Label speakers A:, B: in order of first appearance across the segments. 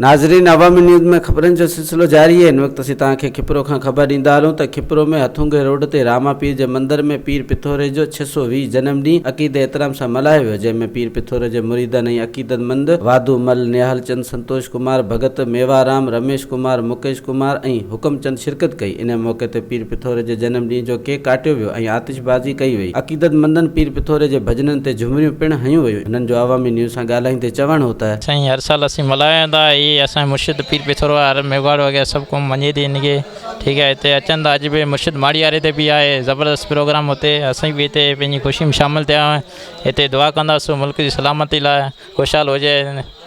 A: ناظرين عوامي نيوز ۾ خبرن جو سلسلو جاري آهي هن وقت اسين توهان کي کپرو کان خبر ڏيندا هلون ته کپرو ۾ هٿونگي روڊ تي راما پير جي مندر ۾ پير پٿوري جو 620 جنم ڏينهن عقيدي احترام سان ملهايو ويو جنهن ۾ پير پٿوري جي مريدن ۽ عقيدتمند واڌو مل، نهال چند، سنتوش ڪمار، ڀڳت ميوا رام، رميش ڪمار، مڪيش ڪمار ۽ حڪم چند شرڪت ڪئي ان موقعي تي پير پٿوري جي جنم ڏينهن جو ڪيڪ ڪاٽيو ويو ۽ آتش بازي ڪئي وئي عقيدتمندن پير پٿوري جي ڀڄنن تي جهمريون پڻ هنيون ويون هنن جو عوامي نيوز سان ڳالهائيندي چوڻ هو ته.
B: سائين هر سال اسين ملهايون ٿا هي اسان جو مرشد پير پٿورو آهي هر ميگهواڙ وغيره سڀ قوم مڃي ٿي هن کي ٺيڪ آهي هتي اچن ٿا اڄ به مرشد ماڙي واري تي به آهي زبردست پروگرام هتي اسين به هتي پنهنجي خوشي ۾ شامل ٿيا آهيون هتي دعا ڪنداسون ملڪ جي سلامتي لاء خوشحال هجي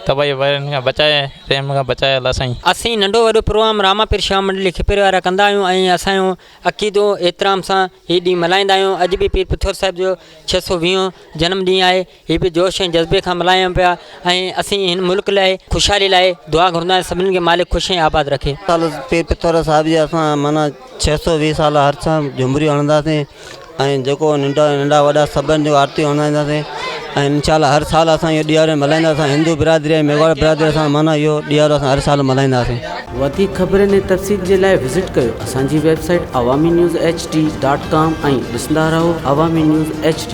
B: تباهي وارن کان بچائي رحم کان بچائي الله سائين.
C: اسين ننڍو وڏو پروگرام راما پير شاهه منڊلي کپري وارا ڪندا آهيون ۽ اسان جو عقيدو احترام سان هي ڏينهن ملهائيندا آهيون اڄ به پير پٿور صاحب جو ڇهه سو ويهون جنم ڏينهن آهي هي به جوش ۽ جذبي کان ملهايون پيا ۽ اسين هن ملڪ لاء خوشحالي لاء دعا گهرندا آهيون سڀني کي مالڪ خوش ۽ آباد رکي.
D: سال پير پٿورو صاحب جي اسان معنيٰ 620 سال هر سال جهمريون هڻنداسين ۽ جيڪو ننڍا ننڍا وڏا سڀن جو آرتيون هڻائينداسين ۽ انشاء الله هر سال اسان اهو ڏيارو ملهائينداسين هندو برادري ۽ ميگهواڙ برادري سان معنيٰ اهو ڏيارو اسان هر سال ملهائينداسين.
A: وڌيڪ خبرن ۽ تفصيل جي لاء وزٽ ڪيو اسان جي website Awami news H D dot com ۽ ڏسندا رهو عوامي نيوز ايڇ ڊي.